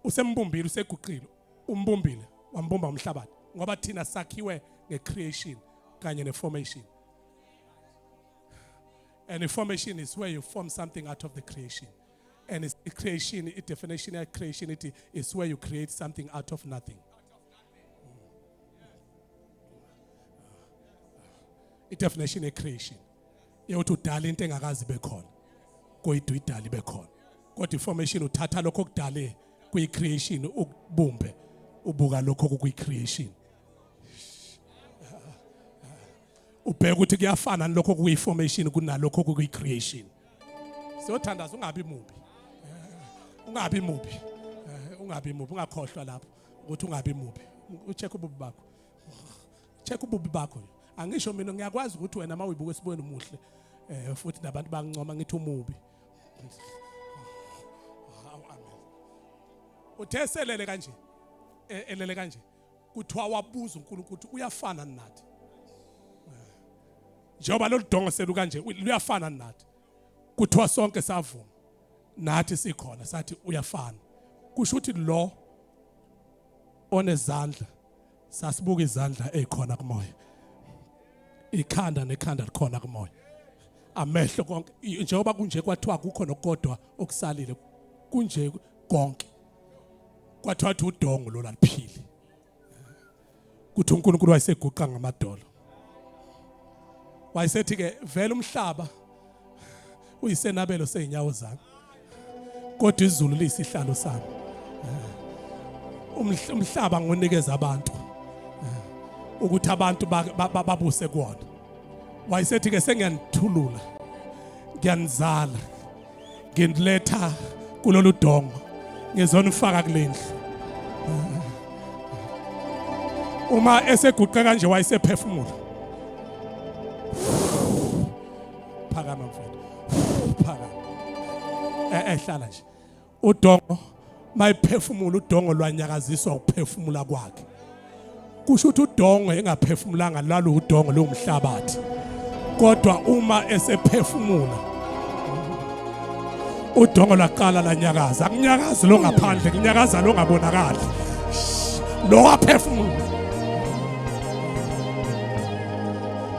S1: usembumbile useguqile umbumbile wambumba umhlabathi ngoba thina sakhiwe ngecreation kanye neformation. And the formation is where you form something out of the creation. And it's creation, the definition of creation it is where you create something out of nothing. The definition of creation. Yokuthi udala into engakazi ibe khona. Kodwa idala ibe khona. Kodwa i-formation uthatha lokho okudale kwi-creation ukubumbe ubuka lokho kukwi-creation. Ubheka ukuthi kuyafana nalokho kuyi-formation kunalokho kuyi-creation. Siyothandaza ungabi mubi. Ungabi mubi. Ungabi mubi, ungakhohlwa lapho ukuthi ungabi mubi. Ucheck ububi bakho. Check ububi bakho. Angisho mina ngiyakwazi ukuthi wena mawuyibuka esibweni umuhle. Futhi nabantu bangincoma ngithi umubi. Amen. Uthe selele kanje. Elele kanje. Kuthiwa wabuza uNkulunkulu ukuthi uyafana nathi. Njengoba lolu dongo selu kanje luyafana nathi. Kuthiwa sonke savuma. Nathi sikhona sathi uyafana. Kusho ukuthi lo onezandla sasibuka izandla ezikhona kumoya. Ikhanda nekhanda likhona kumoya. Amehlo konke njengoba kunje kwathiwa kukho nokodwa okusalile kunje konke. Kwathiwa udongo lo laliphile. Kuthi uNkulunkulu wayeseguqa ngamadolo. Wayesethi ke vele umhlaba uyisenabelo seyinyawo zami. Kodwa izulu liyisihlalo sami. Umhlaba ngonikeza abantu ukuthi abantu babuse kuwona. Wayesethi ke sengiyanithulula. Ngiyanizala. Nginiletha kulolu dongo. Ngizonifaka kulendlu. Uma eseguqe kanje wayesephefumula. Phakama mfethu. Phakama. Ehlala nje. Udongo mayiphefumula udongo lwanyakaziswa ukuphefumula kwakhe. Kusho ukuthi udongo engaphefumulanga lalo udongo lomhlabathi. Kodwa uma esephefumula udongo lwaqala lanyakaza. Akunyakazi lo ngaphandle, kunyakaza lo ngabonakali. Lo waphefumula.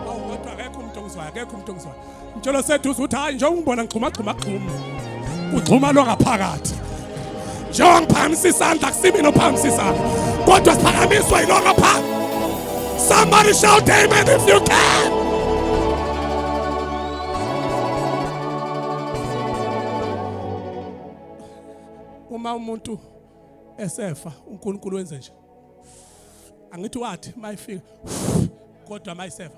S1: Awu kodwa akekho umuntu ongizwayo, akekho umuntu ongizwayo. Mtshelo seduze ukuthi hayi njengoba ungibona ngixhuma xhuma xhuma. Uxhuma lo ngaphakathi. Njengoba ngiphakamisa isandla kusimi nophakamisa isandla. Kodwa siphakamiswa yilo ngaphakathi. Somebody shout amen if you can. Uma umuntu esefa uNkulunkulu wenze nje. Angithi wathi mayifika kodwa mayiseva.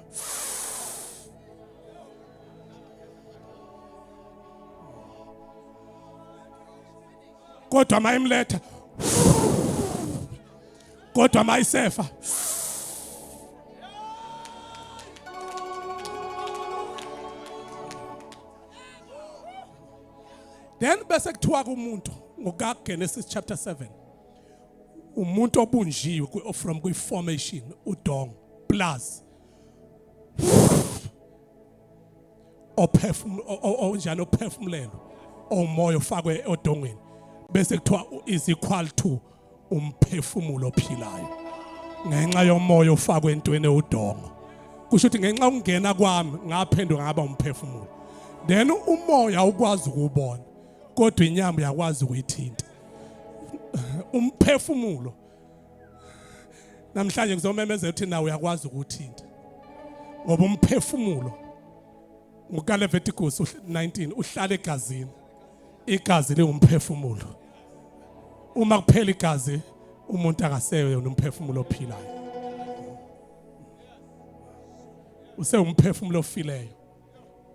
S1: Kodwa mayimletha kodwa mayisefa. Then bese kuthiwa kumuntu ngokaGenesis chapter 7 umuntu obunjiwe from kwi-formation udong plus onjani ophefumulelo omoya ofakwe odongweni bese kuthiwa is equal to umphefumulo ophilayo ngenxa yomoya ofakwe entweni ewudongo. Kusho ukuthi ngenxa yokungena kwami ngaphenduka ngaba umphefumulo. Then umoya ukwazi ukubona kodwa inyama uyakwazi ukuyithinta. Umphefumulo namhlanje ngizomemezela ukuthi nawe uyakwazi ukuthinta ngoba umphefumulo ngokaLeviticus 19 uhlala egazini. Igazi liwumphefumulo. Uma kuphela igazi umuntu akaseyo yona umphefumulo ophilayo, usewumphefumulo ofileyo.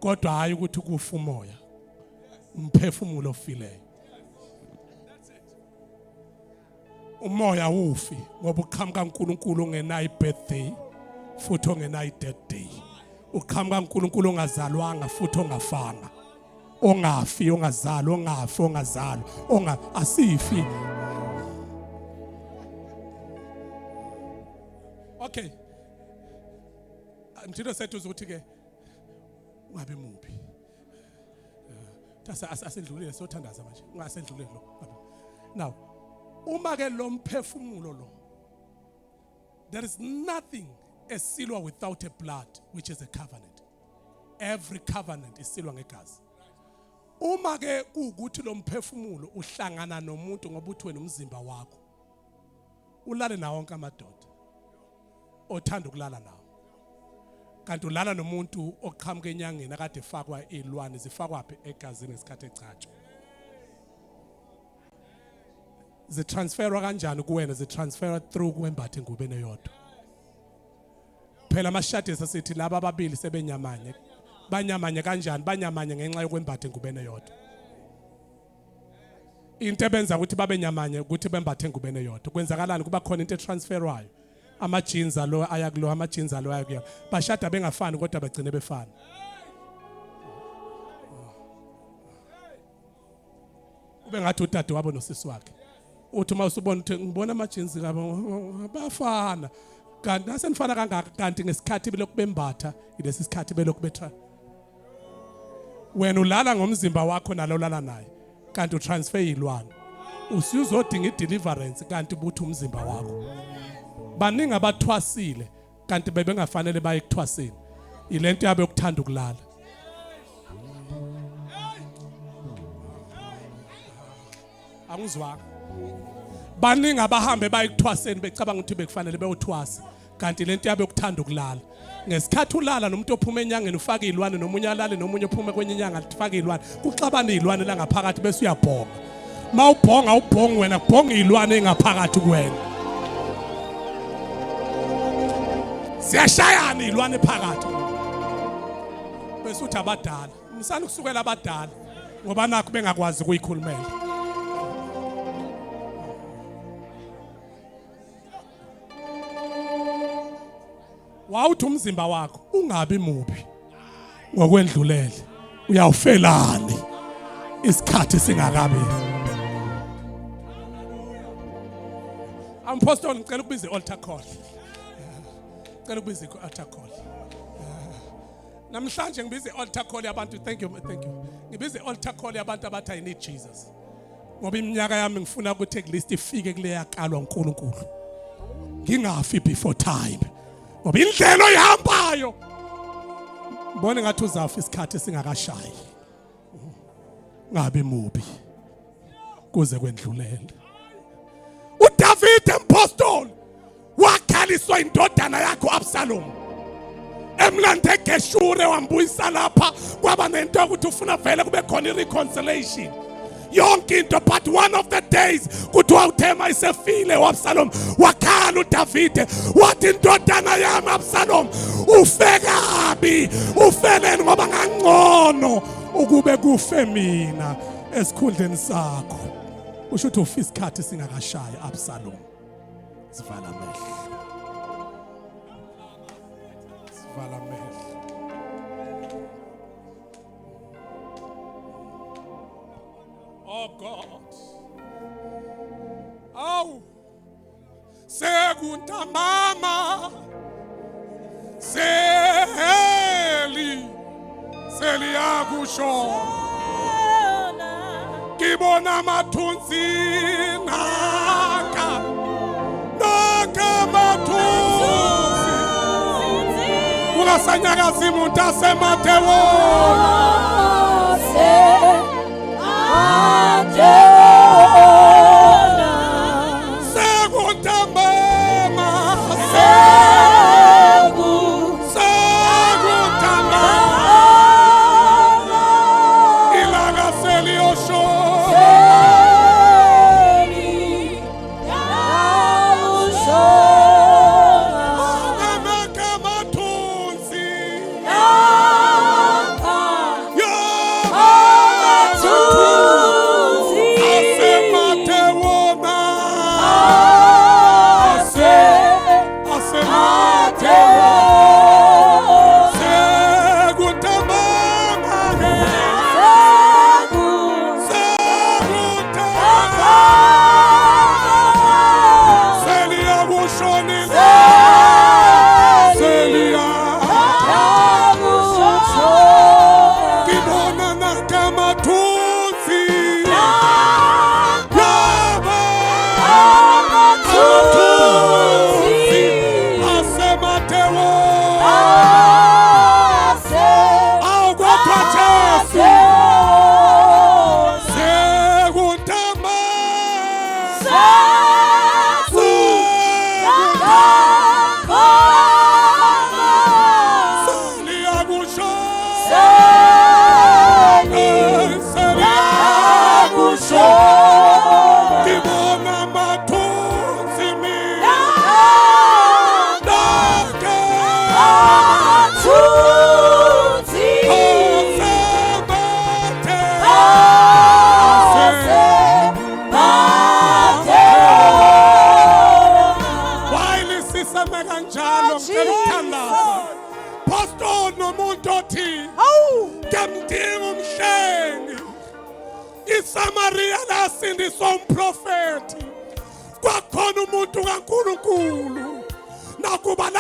S1: Kodwa hayi ukuthi kufa umoya, umphefumulo ofileyo. Umoya awufi ngoba uqhamuka uNkulunkulu ongenayo birthday futhi ongenayo death day. Uqhamuka uNkulunkulu ongazalwanga futhi ongafanga, ongafi, ongazalwa, ongafi, ongazalwa, onga asifi. Okay, mthino sethu ukuthi ke ungabe mubi. Asedlulile sothandaza manje, ungasedlulile lo. Now uma ke lo mphefumulo lo, there is nothing esilwa without a blood, which is a covenant. Every covenant isilwa ngegazi. Uma ke kuwukuthi lo mphefumulo uhlangana nomuntu ngoba uthi wena umzimba wakho ulale nawo wonke amadoda othanda ukulala nawo, kanti ulala nomuntu oqhamuka enyangeni akade efakwa izilwane. Zifakwa phi? Egazini ngesikhathi ecatshwa. Zitransferwa kanjani kuwena? Zitransferwa through kwembatha engubeni eyodwa. Phela amashadisa sithi laba ababili sebenyamanye. Banyamanye kanjani? Banyamanye ngenxa yokwembatha engubeni eyodwa. Into ebenza ukuthi babe nyamanye ukuthi bembathe engubeni eyodwa. Kwenzakalani? Kuba khona into etransferwayo, ama-genes alo aya kulo, ama-genes alo aya kuya. Bashada bengafani kodwa bagcine befana. Kube ngathi udade wabo nosisi wakhe. Uthi uma usubona ukuthi ngibona ama-jeans kabo bafana, kanti nasenifana kangaka, kanti ngesikhathi belokhu bembatha, ilesi sikhathi belokhu betra. Wena ulala ngomzimba wakho nalo lala naye, kanti utransfer izilwane. Usuzodinga i-deliverance kanti buthi umzimba wakho. Baningi abathwasile kanti bebengafanele baye ekuthwaseni. Ilento yabo yokuthanda ukulala. Angizwanga. Baningi abahambe baye ekuthwaseni becabanga ukuthi bekufanele beyothwasa, kanti lento yabo yokuthanda ukulala. Ngesikhathi ulala nomuntu ophuma enyangeni ufake izilwane, nomunye alale nomunye ophuma kwenye inyanga afake izilwane, kuxabana izilwane la ngaphakathi bese uyabhonga. Mawubhonga ubhonga wena, kubhonga izilwane engaphakathi kuwena. Ziyashayana izilwane phakathi. Bese uthi abadala, msana ukusukela abadala ngoba nakho bengakwazi ukuyikhulumela. Wawuthi umzimba wakho ungabi mubi ngokwendlulele, uyawufelani isikhathi singakabi? Ampostoli, ngicela ukubiza i-altar call. Ngicela ukubiza i-altar call. Namhlanje ngibiza i-altar call yabantu. Thank you, thank you. Ngibiza i-altar call yabantu abathi I need Jesus. Ngoba iminyaka yami ngifuna ukuthi at least ifike kule yakalwa uNkulunkulu. Ngingafi before time. Ngoba indlela oyihambayo mbone ngathi uzafa isikhathi singakashayi. Ngabe mubi kuze kwendlulele. uDavid impostoli wakhaliswa indodana yakhe uAbsalom, emlande eGeshure wambuyisa lapha. Kwaba nento yokuthi ufuna vele kube khona i-reconciliation. Yonke into, but one of the days kuthiwa uthe mayisefile uAbsalom, wakhala uDavide wathi, indodana yami Absalom, ufe kabi, ufeleni? Ngoba ngangcono ukube kufe mina esikhundleni sakho. Usho ukuthi ufa isikhathi singakashayi, Absalom. Sivala amehlo, sivala amehlo. Oh God, awu, sekuntambama, seliyakusho, ngibona amathunzi, naka amathunzi, kungasanyakazi umuntu asematewona. Sekuntambama, sekuntambama, ilanga seliyoshona. Naka amathunzi yo asematewona, asematewona, sekuntambama ke, sekuntambama, seliyakushonile, seliya, ngibona nakamathunzi yaba amathunzi asematewo. Awu kodwa Jesu, sekuntambama, seliyakushona, seliyakusho, ngibona amathunzi mina, naka asemathe While sisame kanjalo, ngicela ukuthandaza, pastor, nomuntu othi kemdinga umhlengi. ISamaria lasindiswa umprofeti, kwakhona umuntu kaNkulunkulu nakuba